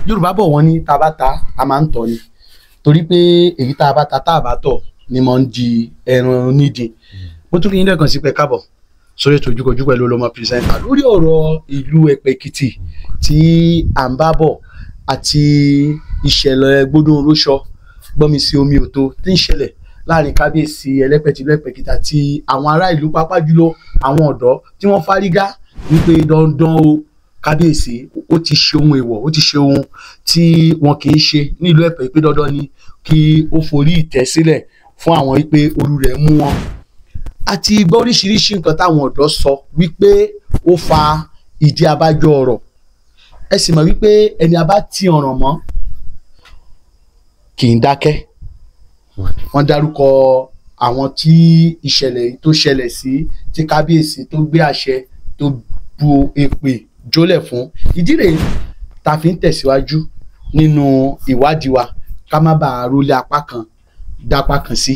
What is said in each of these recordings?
Yorùbá bọ̀ wọ́n ní tá a bá ta a máa ń tọ̀ ni, torí pé èyí tá a bá ta tá a bá tọ̀ ni mo ń di ẹran onídìí. Mo tún kí yín lẹ́ẹ̀kan sí pé káàbọ̀ sórí ètò Ojúkòjú pẹ̀lú Olúọmọ presenter lórí ọ̀rọ̀ ìlú Ẹ̀pẹ́ Èkìtì tí à ń bá bọ̀ àti ìṣẹ̀lẹ̀ gbódún oróṣọ gbọ́nmi sí omi òtó tí ń ṣẹlẹ̀ láàrin kábíyèsí Ẹlẹ́pẹ̀ tìlú Ẹ̀pẹ́ Èkìtì àti àwọn ará ìlú, pàápàá jùlọ àwọn ọ̀dọ́ tí wọ́n fárígá wípé dandan o, kábíyèsí ó ti ṣe ohun èèwọ̀, ó ti ṣe ohun tí wọn kì í ṣe nílùú Ẹ̀pẹ́, pé dandan ni kí ó forí ìtẹ́ sílẹ̀ fún àwọn, wípé olú rẹ̀ mú wọn. Àti gbọ́ oríṣiríṣi nǹkan táwọn ọ̀dọ́ sọ wípé ó fa ìdí abájọ ọ̀rọ̀. Ẹ sì mọ̀ wípé ẹni a bá ti ọ̀ràn mọ́ kì í dákẹ́. Wọ́n dárúkọ àwọn tí ìṣẹ̀lẹ̀ tó ṣẹlẹ̀ sí, tí kábíyèsí tó gbé àṣẹ tó bu èpè jólẹ̀ fún. Ìdí rèé tá a fi ń tẹ̀síwájú nínú ìwádìí wa ká má bàa rólé apá kan dápá kan sí.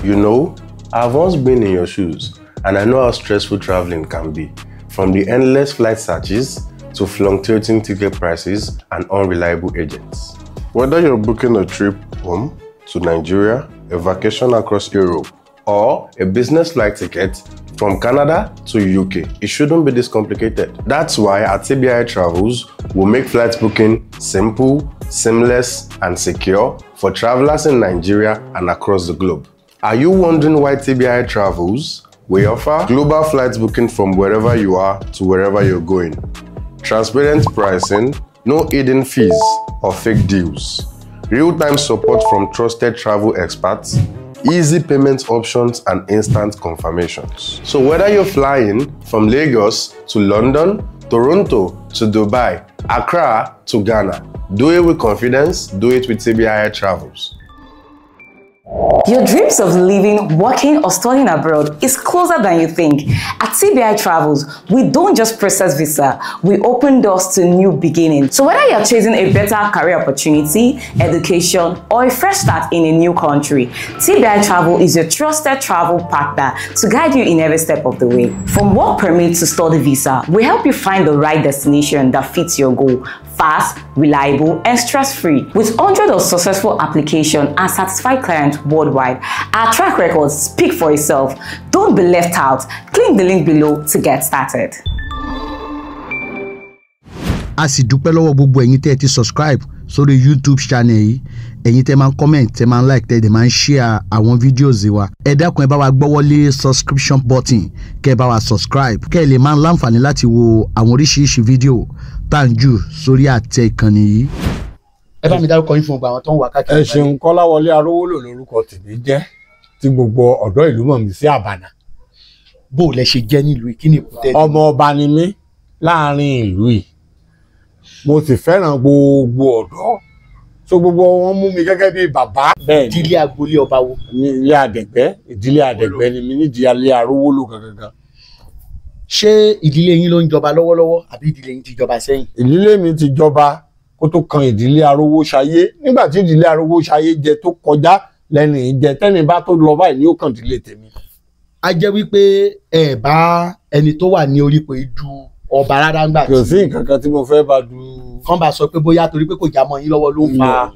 You know, I've once been in your shoes, and I know how stressful traveling can be. From the endless flight searches to fluctuating ticket prices and unreliable agents. Whether you're booking a trip home to Nigeria, a vacation across Europe, or a business flight ticket from Canada to UK, it shouldn't be this complicated. That's why at TBI Travels, we'll make flight booking simple, seamless, and secure for travelers in Nigeria and across the globe. Are you wondering why TBI Travels? We offer global flight booking from wherever you are to wherever you're going. Transparent pricing, no hidden fees or fake deals. Real-time support from trusted travel experts, easy payment options and instant confirmations. So whether you're flying from Lagos to London, Toronto to Dubai, Accra to Ghana, do it with confidence, do it with TBI Travels. Your dreams of living, working, or studying abroad is closer than you think. At TBI Travels, we don't just process visa, we open doors to new beginnings. So whether you're chasing a better career opportunity, education, or a fresh start in a new country, TBI Travel is your trusted travel partner to guide you in every step of the way. From work permit to study visa, we help you find the right destination that fits your goal. Fast, reliable, and stress-free. With hundreds of successful applications and satisfied clients worldwide, our track records speak for itself. Don't be left out. Click the link below to get started. A sì dúpẹ́ lọ́wọ́ gbogbo ẹ̀yin tẹ́ ẹ ti subscribe sórí YouTube channel yìí, ẹ̀yin tẹ́ máa ń comment, tẹ́ máa ń like, tẹ́ ẹ dẹ̀ máa ń share àwọn videos wa. Ẹ dákun, ẹ bá wa gbọ́wọ́lé subscription button kẹ́ ẹ bá wa subscribe kẹ́ ẹ lè máa ń láǹfààní láti wo àwọn oríṣiríṣi fídíò tá à ń jù sórí àtẹ ìkànnì yìí. Ẹ bá mi dárúkọ yín fún gbogbo àwọn tó ń wà káàkiri. Ẹ ṣeun. Kọ́láwọlé Arówólò lórúkọ tèmi jẹ́, tí gbogbo ọ̀dọ́ ìlú mọ̀ mí sí Àbànà. Bó o lẹ ṣe jẹ́ nílùú ìkíni ìkútẹ́? Ọmọ ọba ni mí láàrin ìlú yìí, mo sì fẹ́ràn gbogbo ọ̀dọ́, so gbogbo wọn mú mi gẹ́gẹ́ bí bàbá. Bẹ́ẹ̀ ni. Ìdílé agboolé ọba wo? Ní ilé Àdẹ̀gbẹ́, ìdílé Àdẹ̀gbẹ́ ni mi, nídìí ilé Arówólò gangan. Ṣé ìdílé yín ló ń jọba lọ́wọ́lọ́wọ́ àbí ìdílé yín ti jọba sẹ́yìn? Ìdílé mi ti jọba kó tó kan ìdílé Arówóṣayé. Nígbà tí ìdílé Arówóṣayé jẹ tó kọjá lẹ́nu ìjẹ, tẹ́ni bá tó lọ báyìí ní ó kàn ìdílé tèmi. A jẹ́ wípé ẹ bá ẹni tó wà ní orí ipò du ọba rárá ńgbà Kò sí nǹkan kan tí mo fẹ́ bá du. Kán bá sọ pé bóyá torí pé kò já mọ́ yín lọ́wọ́ ló ń fa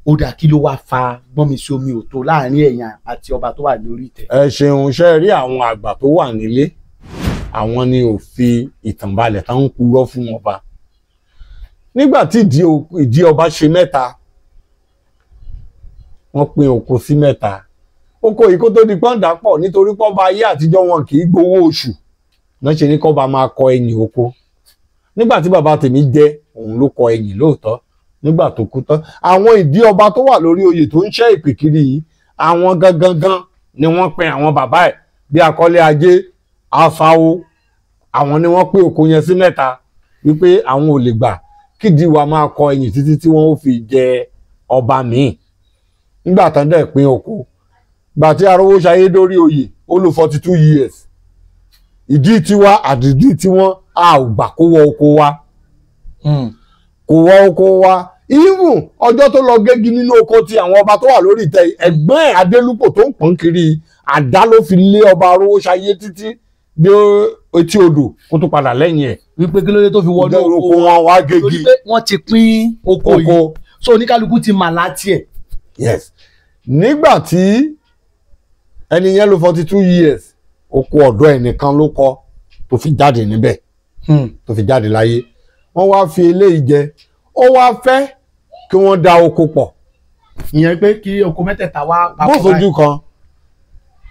ó dà, kí ló wá fa gbọ́nmi sí omi òtó láàrin ẹ̀yin àti ọba tó wà lórí ìtẹ́? Ẹ ṣeun. Ṣe rí àwọn àgbà tó wà nílé, àwọn ni ò fi ìtàn balẹ̀ tán ń purọ́ fún ọba. Nígbà tí ìdí ọba ṣe mẹ́ta, wọ́n pín oko sí mẹ́ta. Oko yìí kó tó di pọ́ńdà pọ̀, nítorí pọ́ba ayé àtijọ́ wọn kì í gbowó oṣù náà, ṣe ní kọ́ba máa kọ ẹ̀yìn oko. Nígbà tí bàbá tèmi jẹ, òun ló kọ ẹ̀yìn lóòótọ́. Nígbà tó kú tán, àwọn ìdí ọba tó wà lórí oyè tó ń ṣẹ́ ìpè kiri yìí, àwọn gangan gan ni wọ́n pín. Àwọn bàbá ẹ̀ bí Akọ́lé Ajé Asáwó, àwọn ni wọ́n pín oko yẹn sí mẹ́ta, wípé àwọn ò lè gbà kídìí wa máa kọ ẹ̀yìn títí tí wọ́n ó fi jẹ ọba míì. Nígbà tán dẹ̀ pín oko, gbà tí Arówóṣayé dórí oyè, ó lò 42 years. Ìdí tiwa àdìdí tiwọn, a ò gbà kó wọ oko wa, kò wọ oko wa. Even ọjọ́ tó lọ gégi nínú oko ti àwọn ọba tó wà lórí ìtẹ́, ẹ̀gbọ́n ẹ̀ Adélúpò tó ń pọ́n kiri, Àdá ló fi lé ọba Arówóṣayé títí dé etí odò kó tó padà lẹ́yìn ẹ̀. Wípé kí ló dé tó fi wọnú oko wọn wá gégi. Torí pé wọ́n ti pín oko yìí, so oníkálukú ti mà láti ẹ̀. Yes, nígbà tí ẹni yẹn lò 42 years, oko ọ̀dọ́ ẹnìkan ló kọ tó fi jáde níbẹ̀, tó fi jáde láyé. Wọ́n wá fi eléyìí jẹ, ó wá fẹ́ kí wọ́n da oko pọ̀. Ìyẹn pé kí oko mẹ́tẹ̀ẹ̀ta wá papọ̀ báyìí. Bó sojú kan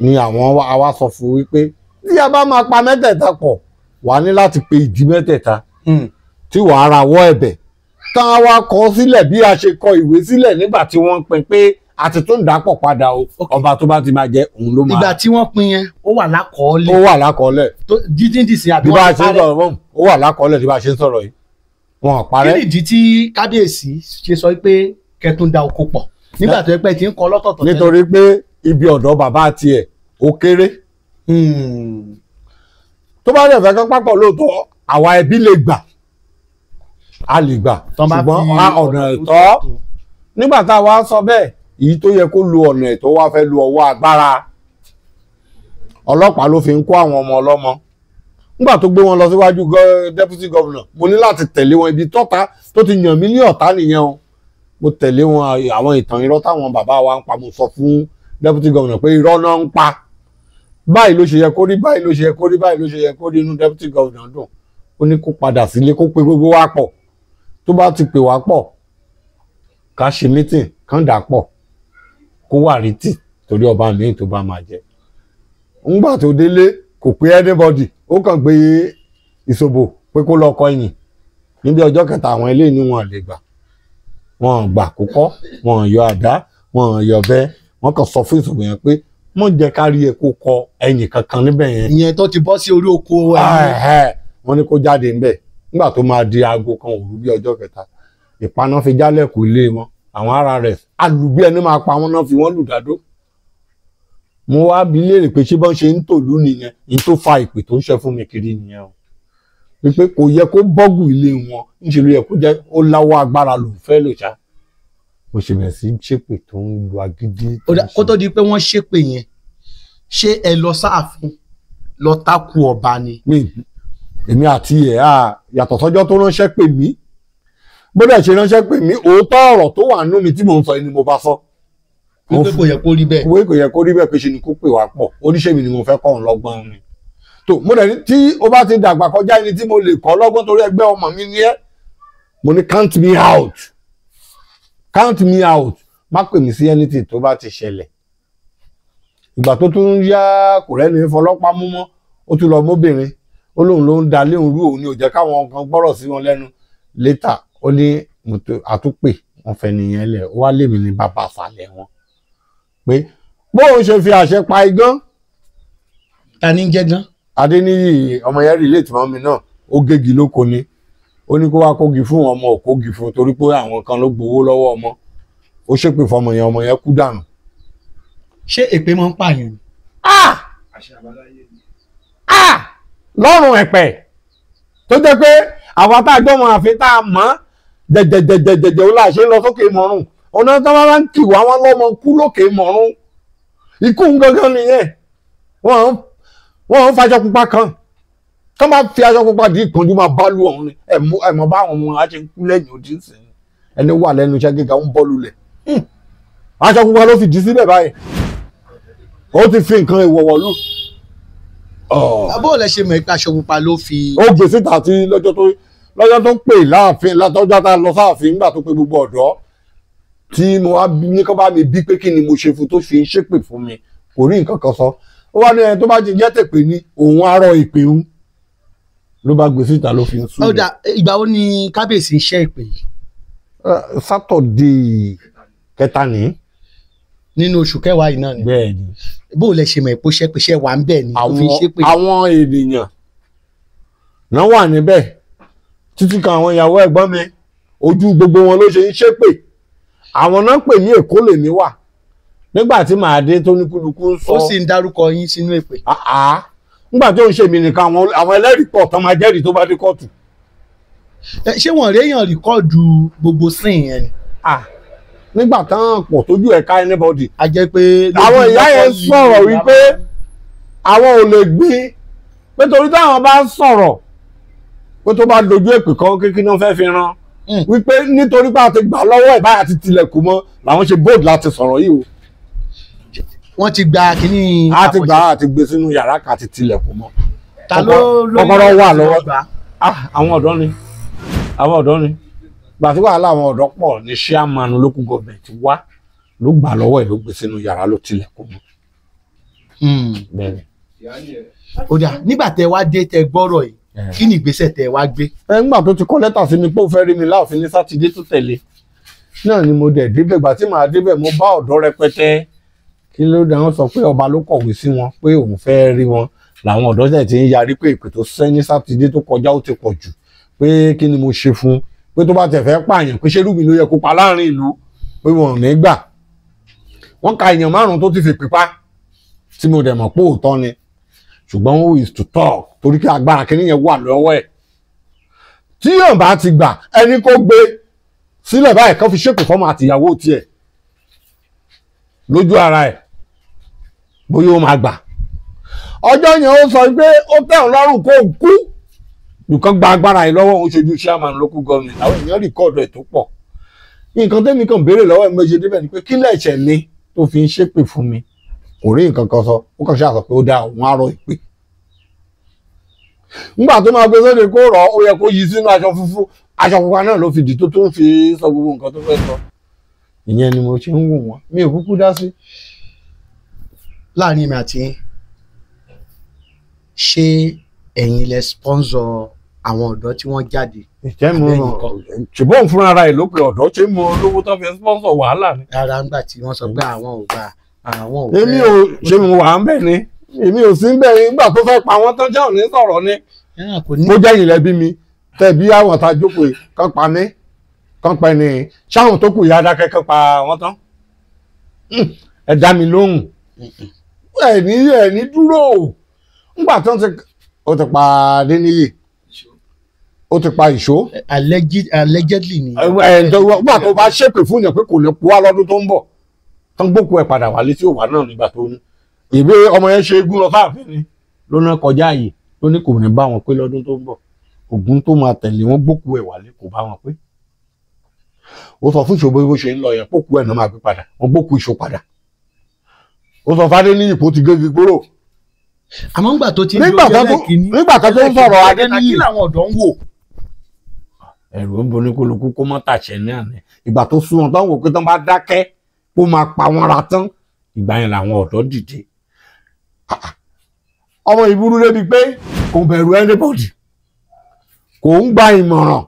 ni àwọn àwa sọ fún wípé tí a bá máa pa mẹ́tẹ̀ẹ̀ta pọ̀, wà ní láti pe ìdí mẹ́tẹ̀ẹ̀ta tí wàá rawọ́ ẹ̀bẹ̀ tán á wá kọ sílẹ̀ bí a ṣe kọ ìwé sílẹ̀ nígbà tí wọ́n pín pé a ti tún dàpọ̀ padà o. Ọba tó bá ti máa jẹ òun ló máa. Ìgbà tí wọ́n pín yẹn ó wà lákọọ́lẹ̀. Ó wà lákọọ́lẹ̀. Dídín dì sí àbí wọ́n ti parẹ́. Ó wà lákọọ́lẹ̀ bí bá a ṣe ń sọ̀rọ̀ yìí. Wọn ò parẹ́. Kí nìdí tí kábíyèsí ṣe sọ pé kẹtùn da oko pọ̀ nígbà tó yẹ pé ti ń kọ lọ́tọ̀ọ̀tọ̀? Nítorí pé ibi ọ̀dọ̀ bàbá tiẹ̀ ó kéré. Tó bá dẹ̀ fẹ́ kán papọ̀ lóòótọ́, àwa ẹbí lè gbà, a lè gbà, ṣùgbọ́n ọ̀nà ẹ̀tọ́. Nígbà tá a wá sọ bẹ́ẹ̀, èyí tó yẹ kó lo ọ̀nà ẹ̀tọ́ wá fẹ́ lo ọwọ́ agbára. Ọlọ́pàá ló fi ń kó àwọn ọmọ ọlọ́mọ. Nígbà tó gbé wọn lọ síwájú deputy governor, mo ní láti tẹ̀lé wọn ibi tọ́ta tó ti yàn mí ní ọ̀tá nìyẹn o. Mo tẹ̀lé wọn, àwọn ìtàn irọ́ táwọn bàbá wa ń pa, mo sọ fún deputy governor pé irọ́ náà ń pa, báyìí ló ṣe yẹ kó rí, báyìí ló ṣe yẹ kó rí, báyìí ló ṣe yẹ kó rí. Inú deputy governor dùn, ó ní kó padà sílé kó pe gbogbo wa pọ̀. Tó bá ti pè wá pọ̀, ká ṣe meeting kán dà pọ̀ kó wà rítì torí ọba míì tó bá máa jẹ. Ńgbà tó délé kò pé anybody, ó kàn gbé ìṣòbò pé kó lọ kọ ẹ̀yìn. Níbi ọjọ́ kẹta àwọn eléyìí ni wọn lè gbà, wọn gbà kó kọ́, wọn yọ àdá, wọn yọ bẹ́ẹ̀, wọn kàn sọ fún ìṣòbò yẹn pé mọ̀ jẹ́ kárí ẹ kó kọ ẹ̀yìn kankan níbẹ̀ yẹn. Ìyẹn tó ti bọ́ sí orí oko ẹ̀. Wọ́n ní kó jáde ńbẹ̀. Nígbà tó máa di aago kan òru bí ọjọ́ kẹta, ìpaná fi jálẹ̀kùn ilé wọn. Àwọn RRS alùbí ẹni máa pa wọn náà fi wọ́n lùdádó. Mo wá bi léèrè pé ṣé bọ́n ṣe ń tòlú nìyẹn, ní tó fa ìpè tó ń ṣe fún mi kiri nìyẹn o. Wípé kò yẹ kó bọ́gù ilé wọn, ńṣe ló yẹ kó jẹ́ ó láwọ́ agbára lòún fẹ́ lò ṣá. Mo ṣe bẹ̀rẹ̀ sí ṣépè tó ń lu agídí. Kó tó di pé wọ́n ṣépè yẹn, ṣé ẹ lọ sáàfin lọ tákù ọba ni? Èmi àti ẹ̀ á yàtọ̀ sọ́jọ́ tó ránṣẹ́ pè mí. Bó dẹ̀ ṣe ránṣẹ́ pè mí, òótọ́ ọ̀rọ̀ tó wà nínú mi tí mò ń sọ ni mo bá sọ. Wípé kò yẹ kó rí bẹ́ẹ̀. Wípé kò yẹ kó rí bẹ́ẹ̀, pé ṣe ni kó pè wá pọ̀. Oníṣẹ́ mi ni mo fẹ́ kọ́ òun lọ́gbọ́n ni. Tó mo dẹ̀ ní tí o bá ti dàgbà kọjá ẹni tí mo lè kọ́ lọ́gbọ́n torí ẹgbẹ́ ọmọ mi ni ẹ́. Mo ní count me out. Count me out. Má pè mí sí anything tó bá ti ṣẹlẹ̀. Ìgbà tó tún yá kò rẹ́ni fọlọ́pàá mú mọ́, ó tún lọ mọ́bìnrin. Ó lóun ló ń da léun rú, òun ni ò jẹ́ káwọn kan gbọ́rọ̀ sí wọn lẹ́nu. Later ó ní àtúpè wọn fẹ́ nìyẹn lẹ̀, ó wá lèmi ní bàbá àṣàlẹ̀ wọn. Pé bóun ṣe fi àṣẹ pa igán. Ta ni ń jẹ́ gan? Adéníyì ọmọ yẹn relate mọ́ mi náà, ó gégi lóko ni. Ó ní kó wá kógi fún ọmọ, ò kógi fún torí pé àwọn kan ló gbowó lọ́wọ́ ọmọ. Ó ṣépè fọmọ yẹn, ọmọ yẹn kú dànù. Ṣé èpè máa ń pààyàn ni? Lọ́rùn ẹ̀pẹ̀ tó jẹ́ pé àwa tá a gbọ́ mọ àfi tá a mọ̀ jẹjẹjẹjẹjẹ ó là ṣe ń lọ sókè mọ̀rún. Ọ̀nà tó máa ń kì wá wọn lọ́mọ kú lókè mọ̀rún. Ikú gangan nìyẹn. Wọ́n ń faṣọ pupa kan. Tó máa fi aṣọ pupa di ìkànjú máa bá lu ọ̀hún ni. Ẹ̀mọ́ bá àwọn ọmọ wa ṣe ń kú lẹ́yìn odi sí i. Ẹni wà lẹ́nu iṣẹ́ gíga ń bọ́ lulẹ̀. Aṣọ pupa ló fi dì síbẹ̀ báyìí. Ó ti fi nǹkan ìwọ̀wọ̀ lù. Bó lẹ ṣe mọ̀ pé aṣọ pupa ló fi. Ó gbé síta tí lọ́jọ́ tó pè láàfin, látọ́jọ́ tá a lọ sáàfin nígbà tó pé gbogbo ọ̀dọ́ tí mo wá ní kó bá mi bí pé kí ni mo ṣe fún tó fi ń ṣépè fún mi, kò rí nǹkan kan sọ. Ó wá ní ẹni tó bá ti jẹ́ tèpè ní òun arọ ìpè ń ló bá gbé síta ló fi ń sùn. Ó dà, ìgbà wo ni kábíyèsí ń ṣe ìpè yìí? Sátọ̀dé kẹta ní. Nínú oṣù kẹwàá yìí náà ni. Bẹ́ẹ̀ni. Bó lẹ ṣe mọ̀ pé ṣépè ṣe wà ń bẹ̀ ni tó fi ń ṣépè. Àwọn ènìyàn náà wà níbẹ̀ títí kan àwọn ìyàwó ẹ̀gbọ́n mi, ojú gbogbo wọn ló ṣe ń ṣépè. Àwọn náà pè ní Èkó lèmi wà nígbà tí màá dé tó ní kúlukú ń sọ. Ó sì ń dárúkọ yín sínú èpè. Nígbà tó ń ṣe mí nìkan, àwọn ẹlẹ́rìí pọ̀ tán máa jẹ́rìí tó bá dé kóòtù. Ṣé wọ́n réèyàn rìkọ́ọ̀dù gbogbo sin yẹn ni? Nígbà tán pọ̀ tójú ẹ̀ka anybody. A jẹ́ pé àwọn ìyá yẹn sọ̀rọ̀ wípé àwọn ò lè gbin, pé torí táwọn bá ń sọ̀rọ̀ pé tó bá dojú èpè kan kékeré náà fẹ́ fi ran, wípé nítorí pé a ti gbà lọ́wọ́ ẹ̀ báyà ti tilẹ̀kùn mọ́ làwọn ṣe bold láti sọ̀rọ̀ yìí o. Wọ́n ti gba kínní. A ti gbà, a ti gbé sínú yàrá kan, ti tilẹ̀kùn mọ́. Ta ló lóyún? Kọ́kọ́rọ́ wà lọ́wọ́ àwọn ọ̀dọ́ ni, àwọn ọ̀dọ́ ni. Gbà tí wàhálà àwọn ọ̀dọ́ pọ̀ ní chairman local government wá ló gbà lọ́wọ́ ẹ̀, ló gbé sínú yàrá, ló tilẹ̀kùn mọ́. Bẹ́ẹ̀ni. Ó dà, nígbà tẹ wá dé tẹ gbọ́rọ̀ yìí, kí ni ìgbésẹ̀ tẹ wá gbé? Ẹ ńgbà tó ti kọ lẹ́tà sí mi pé ó fẹ́ rí mi láàfin ní sátidé tó tẹ̀lé náà ni mo dẹ̀ débẹ̀. Gbà tí màá débẹ̀, mo bá ọ̀dọ́ rẹpẹtẹ. Kí ló dé? Wọ́n sọ pé ọba ló kọ̀wé sí wọn pé òun fẹ́ rí wọn. Làwọn ọ̀dọ́ tẹ̀ ti ń yarí pé ìpè tó sẹ́ ní sátidé tó kọjá ó ti pọ̀ jù, pé kí ni mo ṣe fún un, pé tó bá tẹ̀ fẹ́ pààyàn, pé ṣé rúbi ló yẹ kó pa láàrin ìlú, pé wọn ò ní gbà. Wọ́n ka èèyàn 5 tó ti fi pípa, tí mo dẹ̀ mọ̀ pé òótọ́ ni, ṣùgbọ́n who is to talk, torí kí agbára kìíní yẹn wà lọ́wọ́ ẹ̀. Tí yóò bá ti gbà, ẹni kó gbé sílẹ̀ báyìí kó fi ṣépè fọ́mọ àtìyàwó tiẹ̀ lójú ara ẹ̀, bóyá ó máa gbà. Ọjọ́ yẹn ó sọ pé ó tẹ́ òun lọ́rùn kó kú nìkan gba agbára yìí lọ́wọ́ òun ṣojú chairman local government. Àwọn èèyàn record ẹ̀ tó pọ̀. Nǹkan tẹ́mi kàn béèrè lọ́wọ́ ẹ̀ méje débẹ̀ ni pé kí lẹ̀ṣẹ̀ mi tó fi ń ṣépè fún mi? Kò rí nǹkan kan sọ, ó kàn ṣáà sọ pé ó dá òun àárọ̀ ìpè. Nígbà tó máa gbé sóde kó rọ̀, ó yẹ kó yí sínú aṣọ funfun, aṣọ pupa náà ló fi dì tó tún fi sọ gbogbo nǹkan tó fẹ́ sọ. Ìyẹn ni mo ṣe ń wò wọ́n, mi ò kúkú dá sí. Láàrin mi àti yín, ṣé ẹ̀yin lẹ sponsor àwọn ọ̀dọ́ tí wọ́n jáde? Ìjẹ́ mo ṣùgbọ́n òun fúnra ẹ̀ ló pe ọ̀dọ́, ṣé mo lówó tó fi sponsor wàhálà ni? Rárá, ńgbà tí wọ́n sọ pé àwọn ò gbà, àwọn ò fẹ́. Èmi ò ṣe, mo wà ń bẹ̀ ni, èmi ò sí ń bẹ̀ nígbà tó fẹ́ pa wọ́n tán, jẹ́ òní sọ̀rọ̀ ni. Mo jẹ́ ìyìnlẹ̀ bí mi tẹ̀bí àwọn tá a jókòó kan pa mí kan pa ẹni ṣáwọn tó kù yá dákẹ́ kan pa wọ́n tán. Ẹ dá mi lóhùn, ẹ̀ní dúró. Ńgbà tó ó ti pa Adéníyì, ó ti pa Ìṣó. Allegedly ni. Nígbà tó bá ṣépè fún yàn pé kò lè kú wá lọ́dún tó ń bọ̀, tán gbókù ẹ̀ padà wálé tí ò wá náà nígbà tó ní. Ìwé ọmọ yẹn ṣe egún lọ sáàfin ni ló ná kọjá yìí, ló ní kò ní bá wọn pé lọ́dún tó ń bọ̀. Ògún tó máa tẹ̀lé wọn gbókù ẹ̀ wálé, kò bá wọn pé. Ó sọ fún Ìṣó bó ṣe ń lọ yẹn, pókù ẹ̀ náà máa gbé padà, wọn gbókù Ìṣó padà. Ó sọ f'Adéníyì kó ti gégi gbóró. Àmọ́ ńgbà tó ti ń nígbà tó ń sọ̀rọ̀ Adéníyì, kí làwọn ọ̀dọ́ ń wò? Ẹ̀rù ń bo ní kólukú kó mọ́ tàṣẹ ní àná. Ìgbà tó sún wọn tán wò pé tán bá dákẹ́ kó máa pa wọn ra tán, ìgbà yẹn làwọn ọ̀dọ́ dìde. Ọmọ ìburú débi pé kò bẹ̀rù anybody, kò ń gba ìmọ̀ràn.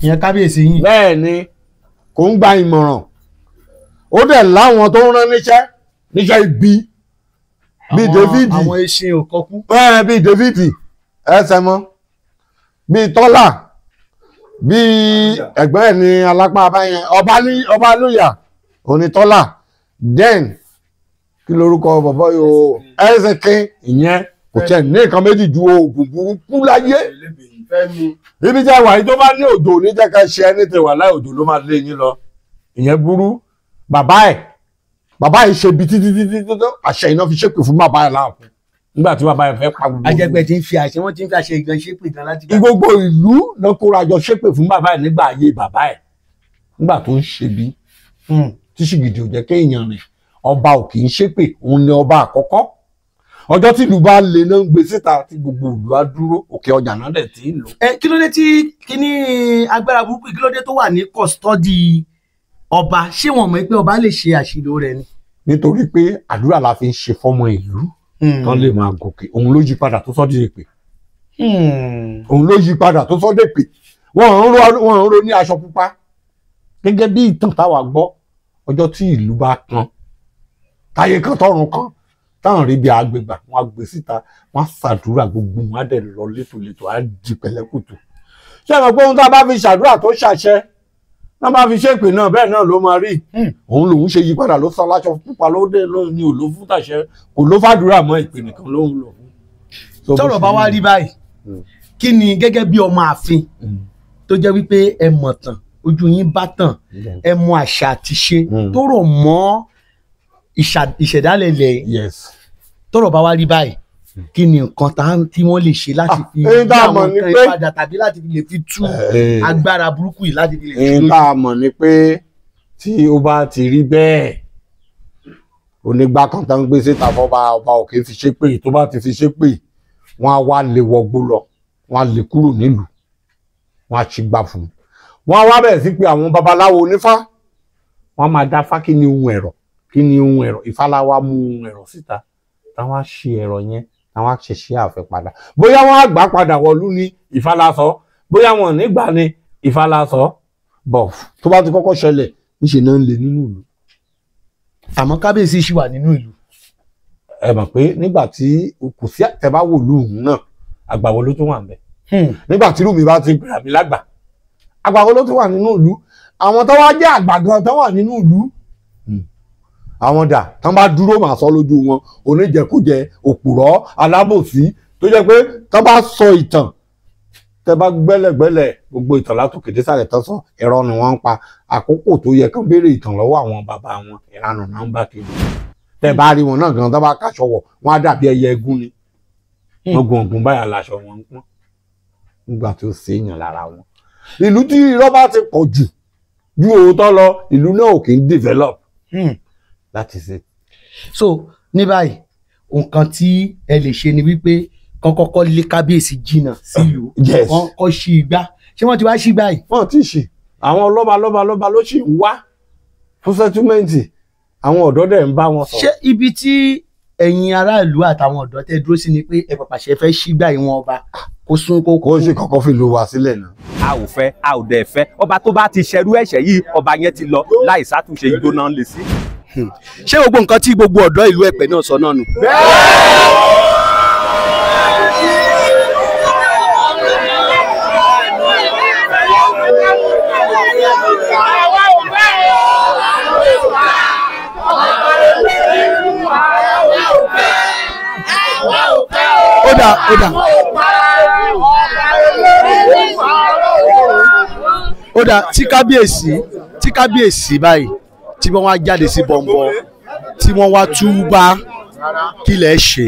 Ìyẹn kábíyèsí yìí. Bẹ́ẹ̀ ni, kò ń gba ìmọ̀ràn. Ó dẹ̀ láwọn tó ń rán níṣẹ́ níṣẹ́ ibi bíi David, àwọn eṣin òkọkú. Bẹ́ẹ̀, bíi David ẹsẹ̀ mọ́, bíi Tọ́lá, bíi ẹ̀gbọ́n ẹ̀ ní alápá abáyẹn ọba lóyà onítọ́lá, then kí lorúkọ bàbá yóò ẹsẹ̀ ìyẹn kò tẹ̀ ní nǹkan méjì ju oògùn burúkú láyé. Ibi tí a wà yìí, tó bá ní òjò ní jẹ́ ká ṣe ẹni tẹ̀ wà láì, òjò ló máa lé yín lọ. Ìyẹn burú. Bàbá ẹ̀ ṣe bí títí títí tó àṣẹ iná fi ṣépè fún bàbá ẹ̀ láàfin nígbà tí bàbá ẹ̀ fẹ́ pa gbogbo. Ajẹgbẹ́ ti ń fi àṣẹ, wọ́n ti ń fi àṣẹ ìgan ṣépè gan láti. Gbogbo ìlú ló kóra jọ ṣépè fún bàbá ẹ̀ nígbà ayé bàbá ẹ̀, nígbà tó ń ṣe bí tí ṣìgìdì ò jẹ́ kéèyàn rìn. Ọba ò kì í ṣépè, òun ni ọba àkọ́kọ́. Ọjọ́ tí ìlú bá le náà ń gbé síta tí gbogbo ìlú á dúró, òkè ọjà náà dẹ̀ tí ń lò. Ẹ kí ló dé tí kíní agbára burúkú, kí ló dé tó wà ní kọ́sítọ́dì ọba? Ṣé wọn mọ̀ pé ọba lè ṣe àṣìlò rẹ̀ ni? Nítorí pé àdúrà la fi ń ṣe fọ́mọ ìlú tán lè máa gòkè. Òun ló yí padà tó sọ́ di èpè. Òun ló yí padà tó sọ́ dèpè. Wọ́n ń ro ní aṣọ pupa gẹ́gẹ́ bí ìtàn táwa gbọ́. Ọjọ́ tí ìlú bá kan, táyé kan tọ̀run kan, táwọn rí bí agbègbà, wọn á gbé síta, wọn á ṣàdúrà, gbogbo wọn á dẹ̀ lọ létòlétò, á di pẹ̀lẹ́kùtù. Ṣé ẹ mọ̀ pé ohun tá a bá fi ṣàdúrà tó ṣàṣẹ, náà bá fi ṣépè náà, bẹ́ẹ̀ náà ló máa rí. Òun lòun ṣe yí padà ló sọ láṣọ pupa ló dé ló ní òló fún tàṣẹ, kò ló fàdúrà mọ́, ìpè nìkan ló ń lò fún. Tọ́rọ̀ bá wá rí báyìí, kí ni gẹ́gẹ́ bí ọmọ ààfin tó jẹ́ wípé ẹ mọ̀ tán Ojú yín bá tàn, ẹ mọ àṣà àti ṣe tó rọ̀ mọ́ ìṣẹ̀dálẹ̀ ilẹ̀. Yes. Tọ́rọ̀ bá wá rí báyìí, kí ni nǹkan tí wọ́n lè ṣe láti fi Ah, èyí tá a gbé mọ̀ àwọn ni nǹkan pé- ìpadà tàbí láti fi lè fi tú agbára burúkú yìí láti fi lè tú Èyí lójú? tá a mọ̀ ni pé tí ó bá ti rí bẹ́ẹ̀, onígbà kan tó ń gbé síta fọba, ọba òkè fi ṣépè. Tó bá ti fi ṣépè, wọ́n á wá lè wọgbó lọ, wọ́n á lè kúrò nílùú, wọ́n á ṣì gbà fún un, wọ́n á wá bẹ̀rẹ̀ sí pé àwọn babaláwo onífá, wọ́n á máa dá fá. Kí ni ohun ẹ̀rọ? Kí ni ohun ẹ̀rọ? Ìfáláwa mú ohun ẹ̀rọ síta, táwọn á ṣe ẹ̀rọ yẹn, táwọn á ṣe àfẹ́ padà. Bóyá wọ́n á gbà padà wọ̀lú ní ìfálásọ, bóyá wọn ò ní gbà ní ìfálásọ bọ̀. Tó bá ti kọ́kọ́ ṣẹlẹ̀, níṣẹ́ náà ń lè nínú ìlú. Àmọ́ kábíyèsí ṣì wà nínú ìlú. Ẹ mọ̀ pé nígbà tí kò sí ẹ bá wò lóhùn náà, àgbàwo ló tún wà ń bẹ̀? Nígbà tí rúmi bá ti gbìrà mí lágbà, àgbàwo ló tún wà nínú ìlú? Àwọn tó wá jẹ́ àgbà gan tó wà nínú ìlú, àwọn dà? Tán bá dúró, màá sọ lójú wọn, oníjẹkújẹ, òpùrọ́, alábòsí, tó jẹ́ pé tán bá sọ ìtàn, tẹ bá gbẹ́lẹ̀gbẹ́lẹ̀ gbogbo ìtàn látòkè désàlẹ̀ tán sọ, ẹ̀rọ ni wọ́n ń pa. Àkókò tó yẹ kán béèrè ìtàn lọ́wọ́ àwọn bàbá wọn, ìranù náà ń bá kiri. Tẹ bá rí wọn náà gan, tán bá káṣọ wọ̀, wọ́n á dàbí ẹyẹ ẹgún ni. Wọ́n gun ọ̀gùn báyà láṣọ wọn ń pọ́n nígbà tí ó séèyàn lára wọn. Ìlú tí irọ́ bá ti pọ̀ jù ju òótọ́ lọ, ìlú náà ò kì í develop láti ṣe. So ní báyìí, nǹkan tí ẹ lè ṣe ni wípé kán kọ́kọ́ lé kábíyèsí jìnnà sílùú. Yes. Kán kọ́ sí igbá. Ṣé wọ́n ti wá sí igbá yìí? Wọ́n ti ṣe. Àwọn lọ́ba lọ́ba lọ́ba ló sì ń wá fún settlement. Àwọn ọ̀dọ́ dẹ̀ ń bá wọn Ṣé sọ̀rọ̀. ibi tí ẹ̀yin aráàlú àtàwọn ọ̀dọ́ tẹ́ dúró sí ni pé ẹ pàpàṣẹ fẹ́ sígbà ìwọ̀n ọba kó sún kó Kó sì kọ́kọ́ fi lu wa sílẹ̀ náà. A ò fẹ́, a ò dẹ̀ fẹ́. Ọba tó bá ti ṣerú ẹ̀ṣẹ̀ yìí, ọba yẹn ti lọ láì sátúnṣe, igbó náà lè sí. Ṣé gbogbo nǹkan tí gbogbo ọ̀dọ́ ìlú Ẹ̀pẹ́ náà sọ náà nù? Ó dà, ó dà, ó dà. Tí kábíyèsí báyìí tí wọ́n wá jáde sí bọ̀m̀bọ̀, tí wọ́n wá túbá, kí lẹ̀ ṣe?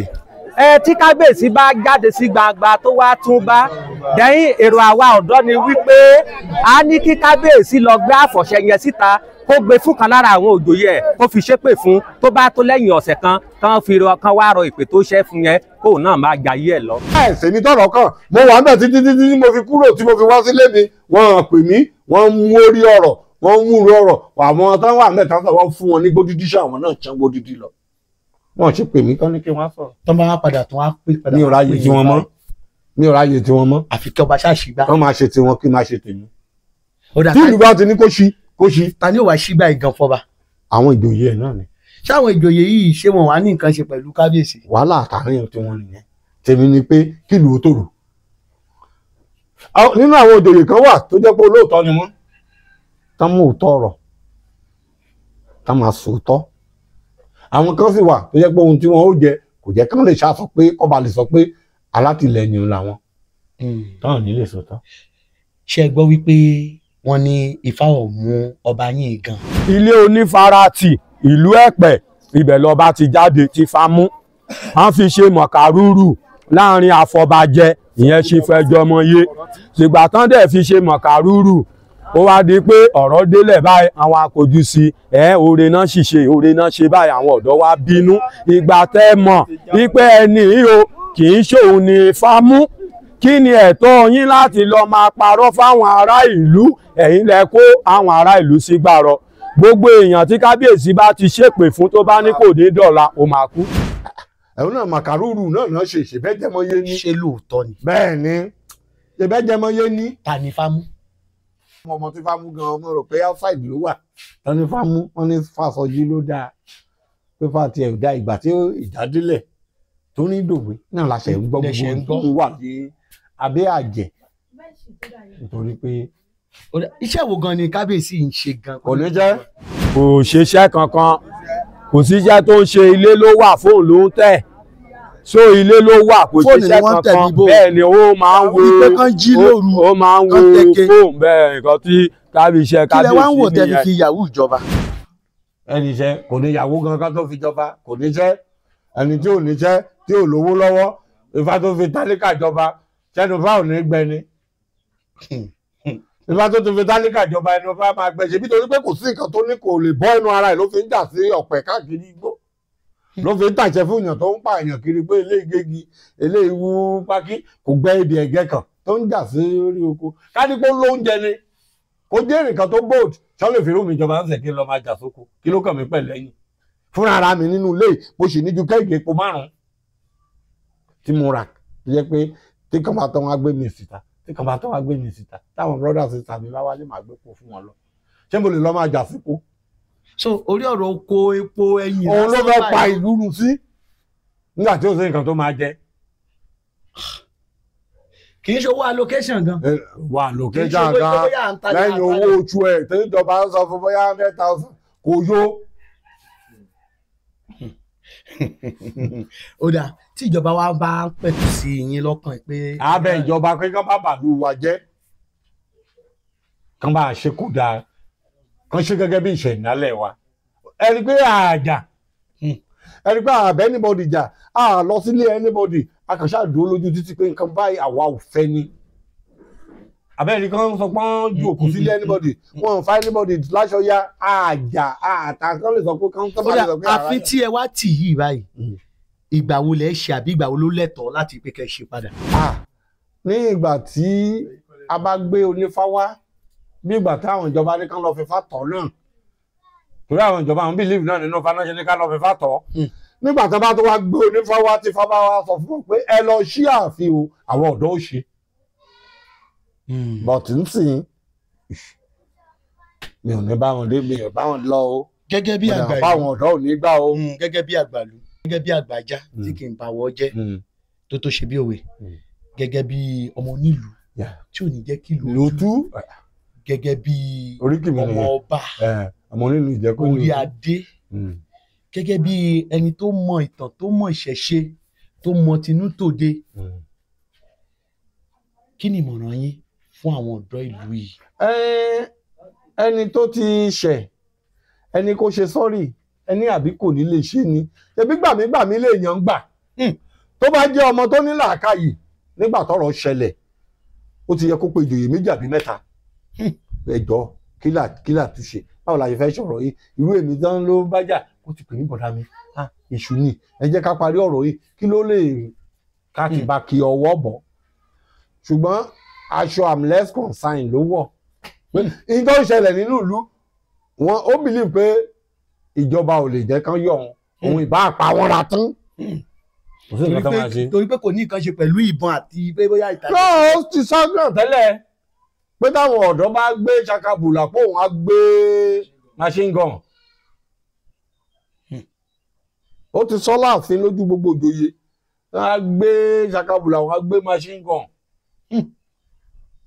Ẹ tí kábíyèsí bá jáde sí gbangba tó wá tún bá dẹ́yìn, èrò àwa ọ̀dọ́ ni wípé a ní kí kábíyèsí lọ gbé àfọ̀ṣẹ yẹn síta, kó gbé fún kan lára àwọn òjòyè ẹ̀, kó fi ṣépè fún. Tó bá tó lẹ́yìn ọ̀sẹ̀ kan, kán fi rọ kán wá rọ ìpè tó ṣẹ́ fún yẹn, kóun náà máa jayé ẹ̀ lọ. Ẹsẹ̀ mi tọ̀rọ̀ kàn, mo wà níbẹ̀ títí títí tí mo fi kúrò, tí mo fi wá sílé mi. Wọ́n pè mí, wọ́n mú orí ọ̀rọ̀, wọ́n mú orí ọ̀rọ̀. Àwọn tán wà mẹ́ta sọ, wọ́n fún wọn ní gbódúdí, ṣe àwọn náà ṣan gbódúdí lọ. Wọ́n ṣe pè mí kán ní kí wọ́n sọ̀rọ̀. Tọ́ bá wá padà tún wá pé padà Mi ò wá ráyè pè tí yín wọ́n mọ́ báyìí. Mi ò ráyè tí wọ́n mọ́. Àfi kí ọba ṣáà ṣígbá. Kán máa ṣe tiwọn, kí máa ṣe tèmi. Ó dà. Tí ìlú bá ti ní kó ṣí, kó ṣí. Ta ni ó wá sígbà ìgan fọba? Àwọn ìjòyè ẹ̀ náà ni. Ṣáwọn ìjòyè yìí, ṣé wọn wà ní nǹkan ṣe pẹ̀lú kábíyèsí? Wàhálà àtàrin tiwọn nìyẹn. Tèmi ni pé kí ìlú ó tòrò. Nínú àwọn òjòyè kan wà tó jẹ́ pé olóòótọ́ ni wọ́n, tán mú òótọ́ ọ̀rọ̀, tán máa sòótọ́. Àwọn kan sì wà tó jẹ́ pé ohun tí wọ́n ó jẹ kò jẹ́ kán lè ṣàṣọ pé kọ́ba lè sọ pé alátìlẹyìn làwọn, tán ní lè sòótọ́. Ṣé ẹ gbọ́ wípé wọ́n ní Ifá ò mú ọba yín gan? Ilé onífaratì ìlú Ẹ̀pẹ́, ibẹ̀ lọ́ba ti jáde ti fa mú. Wọ́n fi ṣe mọ̀kàrúrù láàrin àfọbàjẹ, ìyẹn ṣe fẹjọmọye. Ṣùgbọ́n tán dẹ̀ fi ṣe mọ̀kàrúrù, ó wá di pé ọ̀rọ̀ délẹ̀ báyìí, àwọn akójú sí ẹ̀, oore náà ṣìṣe, oore náà ṣe báyìí. Àwọn ọ̀dọ́ wa bínú. Ìgbà tẹ́ mọ̀ wípé ẹni yìí o kì í ṣòun ni Ifá mú, kí ni ẹ̀tọ́ yín láti lọ máa parọ́ fáwọn ará ìlú? Ẹ̀yin lẹ kó àwọn ará ìlú sí gbàrọ̀. Gbogbo èèyàn tí kábíyèsí bá ti ṣépè fún, tó bá ní kò ní dọ̀la, ó máa kú. Ẹ̀hún náà màkàrúrù náà náà ṣe ṣèbẹ́jẹmọye ní. Ṣé lóòótọ́ ni? Bẹ́ẹ̀ ni, ṣèbẹ́jẹmọye ní. Ta ni Ifá mú? Ọmọ tí Fámú gan, ọmọ rò pé outside ló wà. Tán ní Fámú, wọn ní Fásọjí ló dáa, pé fàtí ẹ̀ dá. Ìgbà tí ìdádílẹ̀ tó ní dòwe náà la ṣe ń gbọ́. Lẹ ṣe ń gbogbo gbọ́. tó wà ní abẹ́ àjẹ́ nítorí pé Ó dà, iṣẹ́ wo gan ni kábíyèsí ń ṣe gan? Kò ní jẹ́. Kò ṣiṣẹ́ kankan, kò síṣẹ́ tó ń ṣe. Ilé ló wà, fóun ló ń tẹ̀. So ilé ló wà, kò Fóònù ni ṣiṣẹ́ wọ́n ń tẹ̀ kankan. níbò. Bẹ́ẹ̀ ni ó máa ń wo Wípé kán jí lóru, ó máa ń wo kán tẹ̀kẹ́. fóònù. Bẹ́ẹ̀ nǹkan tí kábíyèsí Kí lẹ wá ń wò kábíyèsí tẹ́ fi nìyẹn. fi yahoo ìjọba? Ẹni iṣẹ́ kò ní ìyàwó gan ká tó fi jọba, kò ní iṣẹ́. Ẹni tí ò ní iṣẹ́, tí ò lówó lọ́wọ́, Ifá tó fi tálíkà jọba, sẹ́nu fá ò ní gbẹ ni. Ifá tó ti fi tálíkà jọba, ẹnu fá máa gbẹ. Ṣe nítorí pé kò sí nǹkan tó ní kò lè bọ́ ẹnu ara ẹ̀ ló fi ń jà sí ọ̀pẹ káàkiri igbó, ló fi ń tàṣẹ fún èèyàn tó ń pa èèyàn kiri pé eléyìí gégi, eléyìí wú pákí, kò gbẹ́ ibi ẹ̀gẹ́ kan tó ń jà sí orí oko. Ká ní pé ó lóúnjẹ ni, kò jẹ́ nǹkan tó bold ṣọ́ lè fi rú mi jọba ń sẹ̀ kí n lọ máa jà sóko. Kí ló kàn mí pẹ̀lú ẹ̀yìn fúnra ara mi nínú ilé? Mo sì ní ju kẹ́ẹ̀gì epo 5 tí mo rà, tó jẹ́ pé tí kan bá tán, wá gbé mi síta, tí kan bá tán, wá gbé mi síta. Táwọn brothers sister mi bá wálé, màá gbé po fún wọn lọ. Ṣé mo lè lọ máa jà sípò? So orí ọ̀rọ̀ oko, epo, ẹ̀yìn Òun ló lásán fẹ́ pa báyìí. ìlú run sí nígbà tí ó sì nǹkan tó máa jẹ. Kì í ṣe owó allocation gan. Wà Kì í ṣe location pé gan bóyá à ń tajà lẹ́yìn owó oṣù ẹ̀ tí ìjọba ń sọ fún bóyá 100,000 kò yó. Ó dáa, tí ìjọba wa bá ń pẹ̀tù sí yín lọ́kàn pé Abẹ ìjọba pé kán bá bàlú wa jẹ́, kán bá ṣe kó dáa, kán ṣe gẹ́gẹ́ bí ìṣẹ̀dálẹ̀ wa. Ẹni pé àjà, ẹni pé àbẹ́ anybody jà, à lọ sílé anybody, a kàn ṣáà dúró lójú títí pé nǹkan báyìí àwa ò fẹ́ ni. Abẹ́rẹ́ kan sọ pé wọ́n ju òkú sílé anybody, wọ́n ò fa anybody láṣọ ya, àjà àtà kan lè sọ pé kán tó Ó bá lè dáa, sọ pé àrà àfin tí ẹ wá tì yìí báyìí, ìgbà wo lẹ ṣe àbí ìgbà wo ló lẹ́tọ̀ọ́ láti pé kẹ́ ṣe padà? Ah, ní ìgbà tí a bá gbé onífá wá, bí ìgbà táwọn ìjọba ní kán lọ fi fá tọ̀ náà, torí àwọn ìjọba àwọn believe náà nínú faná ṣe ní ká lọ fi fá tọ̀. Nígbà tó bá tó wá gbé onífá wá, tí fá bá wá sọ fún wọn pé ẹ lọ ṣí ààfin o, àwọn ọ̀dọ́ ò ṣe. But nsìn mi ò ní bá wọn dé, mi ò bá wọn lọ o. Gẹ́gẹ́ bí Mo dẹ̀ àgbà mọ̀ pé àwọn ọ̀dọ́ ò ní gbà o. Gẹ́gẹ́ bí àgbàlú, gẹ́gẹ́ bí àgbàjá tí kì í bàwọ̀ jẹ́, tó ṣe bí òwe, gẹ́gẹ́ bí ọmọ onílùú tí ò ní jẹ́ kí ìlú Ìlú tú. Gẹ́gẹ́ bí Oríkì mi ọmọ nìyẹn. ọba, Ọmọ onílùú ìjẹ́kọ́. orí adé, gẹ́gẹ́ bí ẹni tó mọ ìtàn, tó mọ ìṣẹ̀ṣe, tó mọ tinú tòde, kí ni ìmọ̀ràn yín fún àwọn ọ̀dọ́ ìlú yìí? Ẹni tó ti ṣẹ̀, ẹni kó ṣe sọ́ọ̀rì ẹni, àbí kò ní lè ṣe ni. Ṣebí gbàmígbàmí lè yàn gbà. Tó bá jẹ́ ọmọ tó ní làákàyè, nígbà tọ́rọ̀ ṣẹlẹ̀, ó ti yẹ kó pe ìjòyè méjì àbí mẹ́ta. Ẹ jọ̀ọ́, kí là tún ṣe? Báwo la ṣe fẹ́ sọ̀rọ̀ yìí? Irú èmi tán ló bá jà, ó ti pè mí, bọ̀dá mi, ah, èṣù ni, ẹ jẹ́ ká parí ọ̀rọ̀ yìí. Kí ló lè ká ti bá kí ọwọ́ bọ̀? Ṣùgbọ́n aṣọ "I'm less concerned" ló wọ̀. Ní tó ń ṣẹlẹ̀ nínú ìlú wọn, ó believe pé ìjọba ò lè jẹ́ kán yọ òun, òun ìbá pa wọn ra tán. Kò sí nǹkan tó máa ṣe. Torí pé kò ní nǹkan ṣe pẹ̀lú ìbọn àti pé bóyá ìtàgé. Náà ó ti sáńgàn tẹ́lẹ̀ pé táwọn ọ̀dọ́ bá gbé ṣakabùlà pé òun á gbé machine gun. Ó ti sọ láàfin lójú gbogbo òjòyè, á gbé ṣakabùlà, òun á gbé machine gun,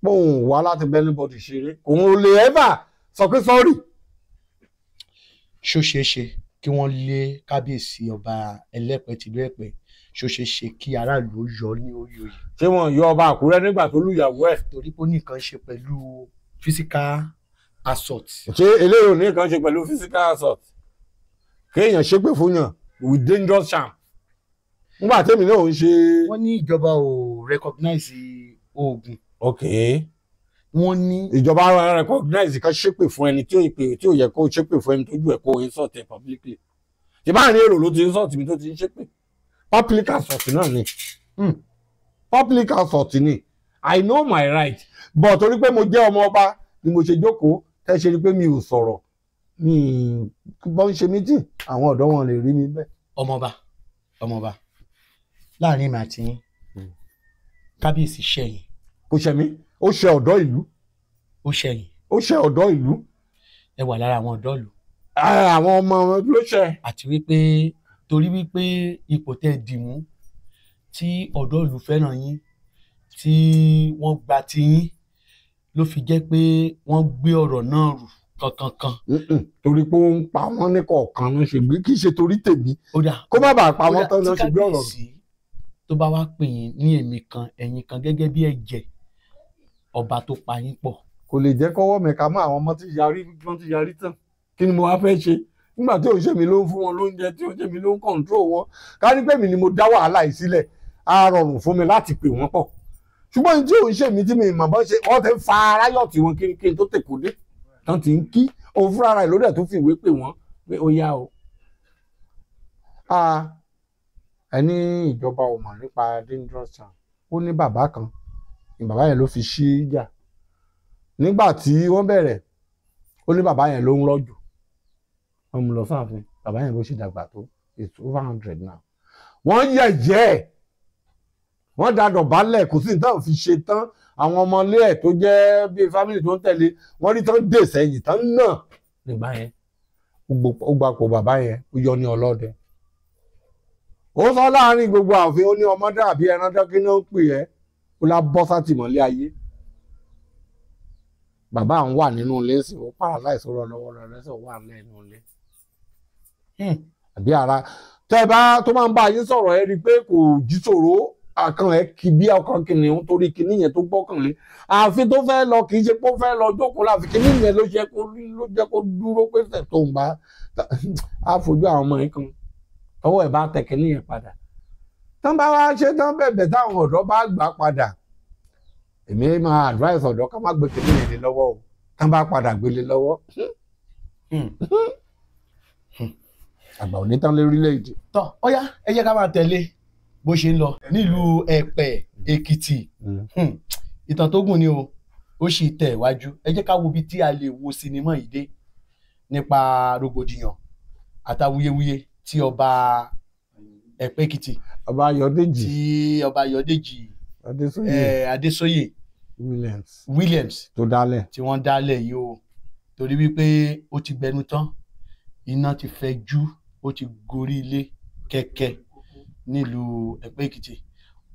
pé òun wá láti bẹ́ anybody ṣeré, òun ò lè ever sọ pé sorry. Ṣó ṣeé ṣe kí wọ́n lé kábíyèsí ọba Ẹlẹ́pẹ̀ tìlú Ẹ̀pẹ́? Ṣó ṣeé ṣe kí aráàlú ó yọ ní orí oyè? Ṣé wọn yọ ọba Àkúrẹ́ nígbà tó lùyàwó ẹ̀? Torí pé ó ní nǹkan ṣe pẹ̀lú physical assault. Ṣé eléyìí ò ní nǹkan ṣe pẹ̀lú physical assault? Kéèyàn ṣépè fún yàn with dangerous charm nígbà tèmi náà ń ṣe. Wọ́n ní ìjọba ò recognize oògùn. Ok. Wọ́n ní Ìjọba recognize kan ṣépè fún ẹni tí ó pè tí ò yẹ kó ṣépè fún ẹni tójú ẹ̀ kó insult ẹ̀ publicly? Ṣe báà ní èrò ló ti insult mi tó ti ń ṣépè? Public assault náà ni. Public assault ni. I know my right, but torí pé mo jẹ́ ọmọ ọba ni mo ṣe jókòó tẹ́ ṣe ni pé mi ò sọ̀rọ̀. Mi bọ́n ń ṣe meeting, àwọn ọ̀dọ́ wọn lè rí mi bẹ́ẹ̀. Ọmọọba, ọmọọba, láàrin èmi àti yín, kábíyèsí ṣẹ̀yìn? Kò ṣẹ̀ mí, ó ṣe ọ̀dọ́ ìlú. Ó ṣẹ̀yìn? Ó ṣe ọ̀dọ́ ìlú. Ẹ wà lára àwọn ọ̀dọ́ ìlú. Ah, àwọn ọmọ ló ṣe. Àti wípé torí wípé ipò tẹ́ ẹ dì mú, tí ọ̀dọ́ ìlú fẹ́ràn yín, tí wọ́n gba ti yín, ló fi jẹ́ pé wọ́n gbé ọ̀rọ̀ náà rù kankankan. Mm-mm. Torí pé ó ń pa wọ́n ní kọ̀ọ̀kan ló ṣe gbé, kì í ṣe torí tèmi. Ó dà. Kó má bàa pa Ó wọ́n dà, tán ló tí ṣe gbé ọ̀rọ̀ rù. kábíyèsí Tó bá wá pè yín ní èmi kan ẹ̀yin kan gẹ́gẹ́ bí ẹ̀jẹ̀ ọba tó pa yín pọ̀. Kò lè jẹ́ kọ́wọ́ mi ká mọ́ àwọn ọmọ tí yarí wọ́n ti yarí tán. Kí ni mo wá fẹ́ ṣe nígbà tí òun ṣe mi ló ń fún wọn lóúnjẹ, tí òun ṣe mi ló ń kọ̀ǹtró wọn? Ká ní pé mi ni mo dá wàhálà yìí sílẹ̀, á rọrùn fún mi láti pè wọ́n pọ̀. Ṣùgbọ́n tí òun ṣe mi tí mi mọ̀ bọ́ ṣe, wọ́n ti ń fa aráyọ̀ tí wọ́n kí n tó tèkó dé tán ti ń kí òun fúnra rẹ̀ lórí ẹ̀ tó fi ìwé pè wọ́n pé ó yá o. Ẹni ìjọba ò mọ̀ nípa dangerous town. Ó ní bàbá kan ní bàbá yẹn ló fi ṣí ìjà nígbà tí wọ́n bẹ̀rẹ̀. Ó ní bàbá yẹn ló ń rọ́jò, wọ́n mú lọ sáàfin. Bàbá yẹn bó ṣe dàgbà tó, it's over 100 now. Wọ́n yẹ̀yẹ́ ẹ̀, wọ́n da dọ̀bálẹ̀, kò sí nǹkan fi ṣe tán. Àwọn ọmọlé ẹ̀ tó jẹ́ bíi family tó ń tẹ̀lé wọ́n rí tán dè sẹ́yìn tán náà nígbà yẹn. Ó gbapò bàbá yẹn, ó yọ ní ọlọ́dẹ. Ó sọ láàrin gbogbo ààfin, ó ní ọmọ dàbí ẹran dọ́kí náà ń pè ẹ́, ó lá bọ́ sátìmọ́lé ayé. Bàbá àwọn wà nínú ilé sí, ó paralyze, ó rọ lọ́wọ́ rẹ lẹ́sẹ̀, ó wà lẹ́nu ilé. Àbí ara tẹ́ ẹ bá tó máa ń bá yín sọ̀rọ̀, ẹ rí i pé kò jí sòro àkàn ẹ kì bí ọkàn kìnìún, torí kìnìún yẹn tó gbọ́kànlé. Ààfin tó fẹ́ lọ, kì í ṣe pé ó fẹ́ lọ jókòó láàfin, kìnìún yẹn ló ṣe kó ló jẹ́ kó dúró pé sẹ̀ tó ń bá á fojú àwọn ọmọ yẹn kan tọwọ́ ẹ̀ bá tẹ kìnìún yẹn padà. Tán bá wá ṣe tán bẹ̀bẹ̀ táwọn ọ̀dọ́ bá gbà padà, èmi máa advice ọ̀dọ́ ká má gbé kìnìún yẹn lé lọ́wọ́ o. Tán bá padà gbélé lọ́wọ́, àgbà ò ní tán lórílẹ̀‐èdè. Tọ́ ó yá, ẹ jẹ́ ká máa tẹ̀lé bó ṣe ń lọ nílùú Ẹ̀pẹ́ Èkìtì. Ìtàn tó gùn ni o, ó sì tẹ̀ wájú. Ẹ jẹ́ ká wo ibi tí a lè wo sinimá yìí dé nípa rògbòdìyàn àtàwuyewuye tí ọba Ẹ̀pẹ́ Èkìtì, ọba Ayọ̀dèjì, tí ọba Ayọ̀dèjì Adésóyè Adésóyè Williams Williams tó dálẹ̀, tí wọ́n dálẹ̀ yìí o, torí wípé ó ti gbẹnu tán, iná ti fẹ́ jú, ó ti gorí ilé kẹ̀kẹ́ nílùú Ẹ̀pẹ́ Èkìtì.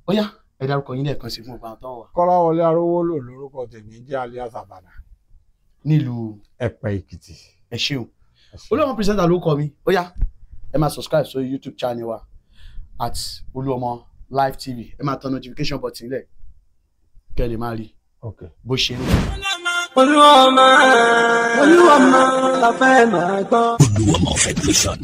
Ó yá, ẹ dárúkọ yín lẹ́ẹ̀kan sí fún ọba tó wà. Kọ́láwọlé Arówólò lórúkọ tèmi jẹ́, alias Àbàdà, nílùú Ẹ̀pẹ́ Èkìtì. Ẹ ṣeun. Olúọmọ presenter ló kọ mi. Ó yá, ẹ máa subscribe sórí YouTube channel wa at Olúọmọ Live TV. Ẹ máa tan notification button lẹ̀ kẹ́ ẹ lè máa rí bó ṣe ń lọ. Olúọmọ, Olúọmọ la fẹ́ máa gbọ́. Olúọmọ Federation.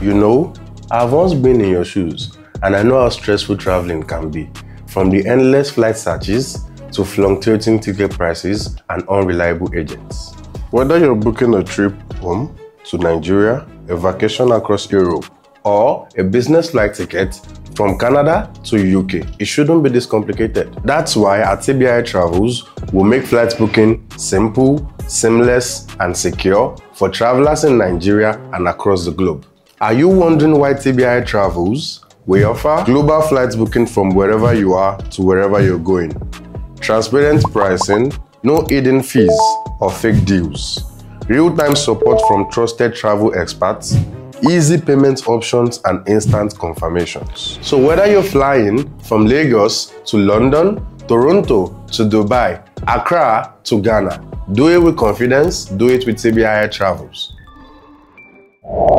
You know, I've once been in your shoes, and I know how stressful traveling can be. From the endless flight searches to fluctuating ticket prices and unreliable agents. Whether you're booking a trip home to Nigeria, a vacation across Europe, or a business flight ticket from Canada to UK, it shouldn't be this complicated. That's why at TBI Travels, we'll make flight booking simple, seamless, and secure for travelers in Nigeria and across the globe. Are you wondering why TBI Travels? We offer global flight booking from wherever you are to wherever you're going. Transparent pricing, no hidden fees or fake deals. Real-time support from trusted travel experts, easy payment options, and instant confirmations. So whether you're flying from Lagos to London, Toronto to Dubai, Accra to Ghana, do it with confidence, do it with TBI Travels.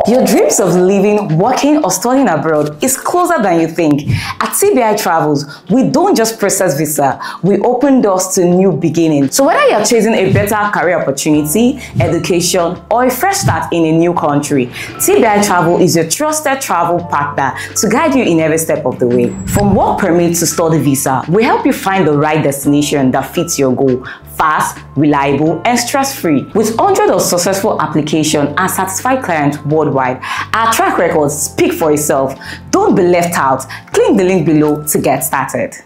Your dreams of living, working, or studying abroad is closer than you think. At TBI Travels, we don't just process visa, we open doors to new beginnings. So whether you're chasing a better career opportunity, education, or a fresh start in a new country, TBI Travel is your trusted travel partner to guide you in every step of the way. From work permit to study visa, we help you find the right destination that fits your goal. Fast, reliable, and stress-free. With hundreds of successful applications and satisfied clients worldwide, our track records speak for itself. Don't be left out. Click the link below to get started.